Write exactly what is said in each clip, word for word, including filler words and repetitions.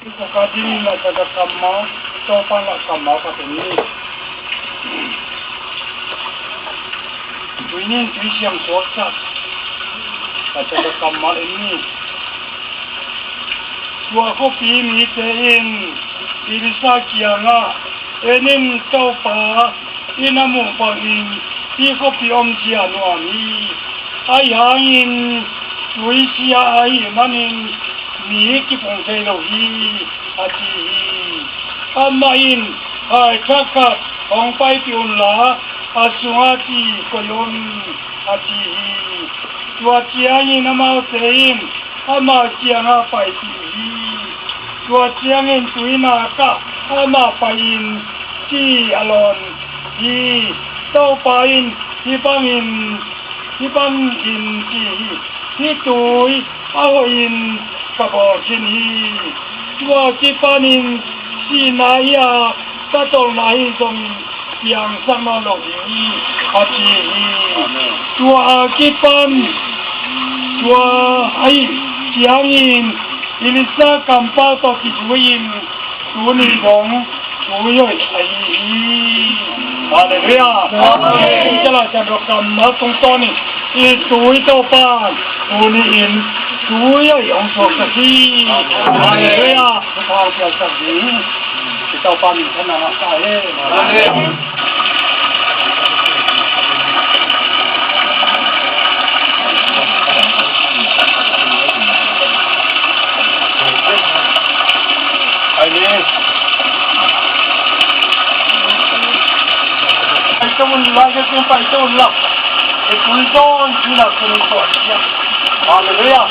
Kua ka dingin laksaka kammal, Topa laksaka kammal ka teni. Tui nin tui siang suaksak laksaka kammal en ni. Tua khuapi mite in Elisha kiangah, "En in, Topa, i na muh bangin hih khuapi omzia nuam hi. Ahi hangin tuisia ahih manin mi kipung thei lo hi," a ci hi. Amah in, "Hai thak khat hong paipih unla, a sungah ci koih un," a ci hi. Tua ciangin amaute in amah kiangah paipih uh hi. Tua ciangin tuinakah amah pai-in ci a lawn hi. Topa in hih bangin, hih bangin ci hi, "Hih tui a hoihin ka bawl khin hi. Tua kipanin sihna hi a, tatolna hi zongin piangsak nawn lo ding hi," a ci hi. Tua a kipan, tua ahih ciangin Elisha kampau tawh kizui-in tuni dong tui hoih ahi hi. Halleluiah. Amen. Tua leh Topa kammal tungtawnin i tui Topa tuni-in tui hoih hong suaksak hi. Halleluiah. Thupha hong piaksak ding i Topa minthanna ngah ta hen. Amen. Amen. Pai ta un la, pai ta un la. Halleluiah.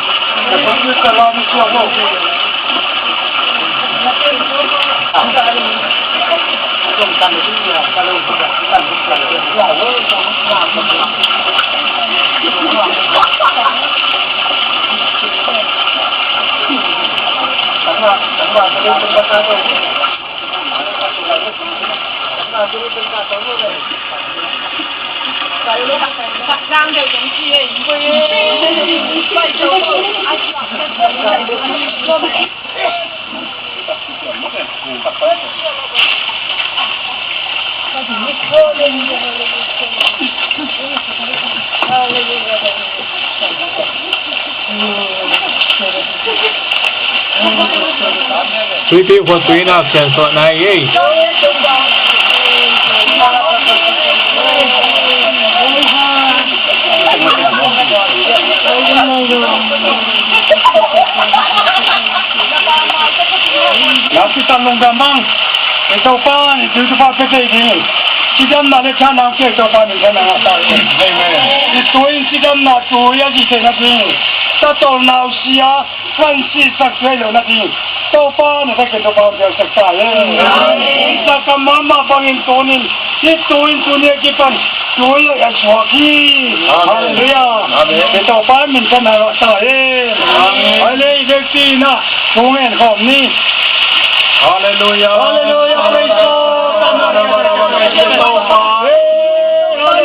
Tuipi khua tui na siansuahna hi ei. Lampi tan lungdam bang. Ei Topa in tui thupha pia thei ding. Cidamna le thahatna hong pia ei Topa in thahatna ngah ta. Amen. I tui in cidamna tui a zi theihna ding. Tatolna uh sia, kan sihsak thei lohna ding. Topa na thakin Topa hong piangsak ta hen. Amen. Sa kammal mah bangin tunin hih tui in tuni a kipan tui a suak hi. Amen. Halleluiah. Amen. Ei Topa minthanna ngah ta hen. Amen. Hallelujah. Thungen khawm ni. Halleluiah. Halleluiah. Praise God. Hallelujah. Amen. Amen.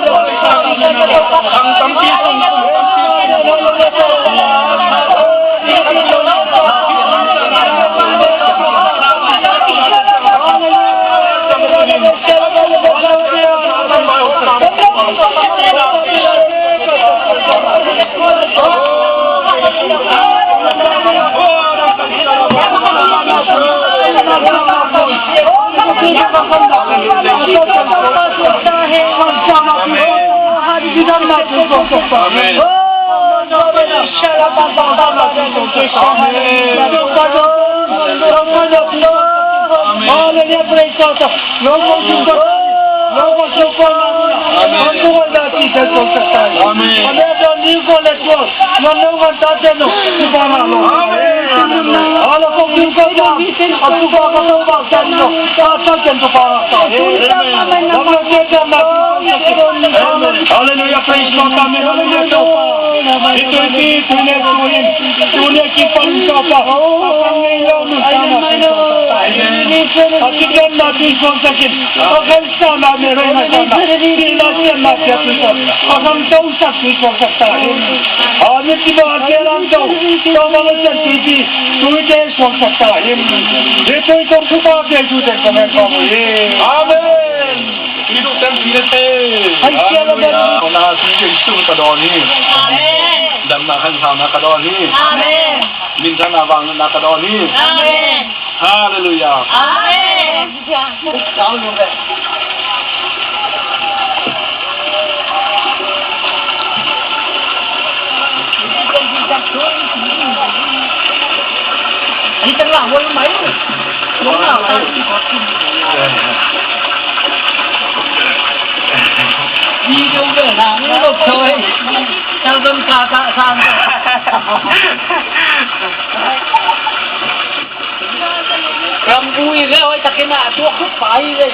Hallelujah, praise God. Amen. Amen. Hallelujah, praise God, amen, hallelujah, Topa. Hih tui, hih tui, tui ne, tui ne, tui ne kipan Topa. A kidemna tui suaksak in, a khaisakna, a meroina sakna, a siatna piak tui suak, a khamtosak tui suaksak ta in. A mitsip a kialam to, to bang a sian tuipi, tuite suaksak ta in. Hih tui tawh thupha pia Jesu teng tawh men pau hi. Amen. Hih tuk teng pi le te. Hai, sia la ben. Hallelujah. Hona si Jesu ka dawn hi. Amen. Damna khansauna ka dawn hi. Amen. Minthanna vangliatna ka dawn hi. Amen. Hallelujah. Amen. Video ka na, video ka, eh. Tao tao ka ka sang. Rambu i le oi, takin a tuak khut pai le.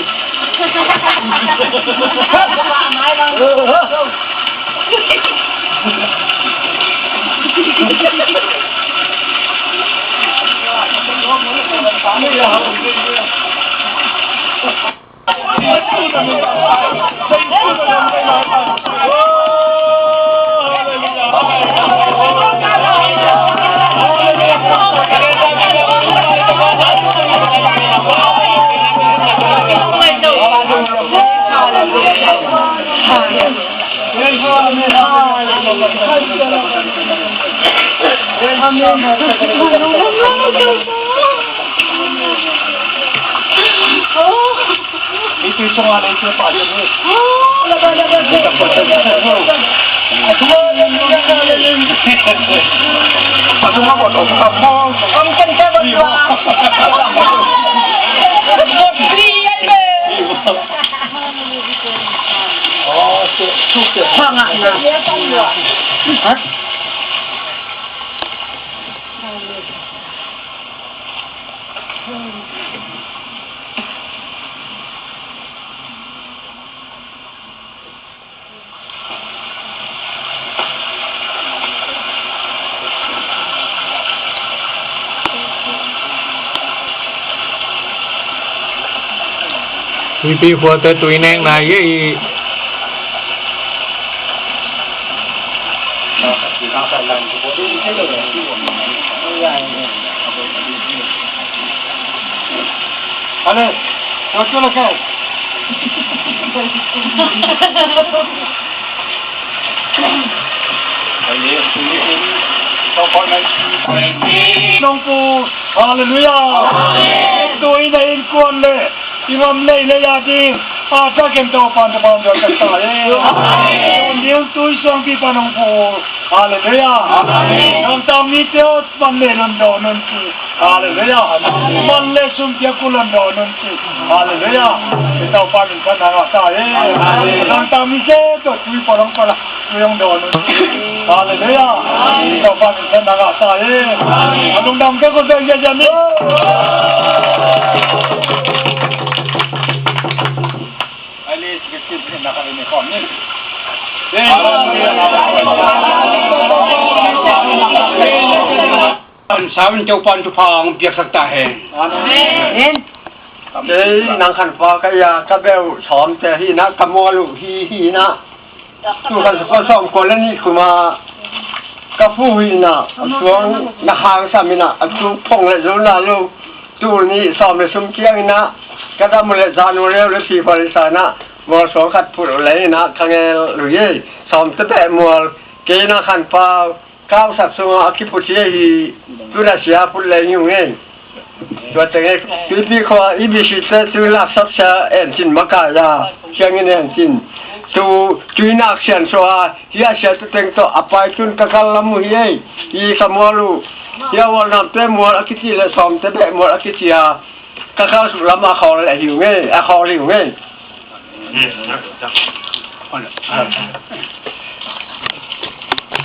Tuipi khuate tui nek nai hi. Ale, no quiero que. Nong pu, hallelujah. Tui na innkuan le i ngam nei le a ding a thakin Topa'n thupha pia ta hen. Ding tui suangpi pa nong pu. Hallelujah. Amen. Nong tang mite aw, man le nong dawn un ci. Hallelujah. Man le sum piak uh nong dawn un ci. Hallelujah. I Topa minthanna ngah ta hen. Nong tang mite tawh tui pa nong pa la, tui nong dawn un ci. Hallelujah. I Topa minthanna ngah ta hen. A lungdam kei ko zeng zeng zeng ni. Kan sau in Topa'n thupha hong piaksak ta hen. Amen. Ei, nang Khanpa ka hia, ka beh uh sawmte hi na, ka mual uh hi hi na. Tu kan sawm kua le nih kum a ka fu hi na, a suang na hang sam hi na, a tu phong le zo na lo. Tul nih sawm le sum kiang hi na, ka dam uh le zan uh leu le si pha le sa na, mual suang khat phut uh le hi na, ka ngel uh hi. Sawmte beh mual, kei na Khanpa kau sak sungah a kiphut hi hi, tu na sia phut le hi ung ei. Tua teng ei, tuipi khua i bisi te tu laksak sia en cin makai a, siangin en cin. Tu, tui nak sian sua, hia sia tu teng tawh a pai tun ka kal lam uh hi ei. Hi ka mual uh, hia Walnamte mual a kici le Sawmte beh mual a kici a, ka kal suk lam a khawl le hi ung ei, a khawl hi ung ei.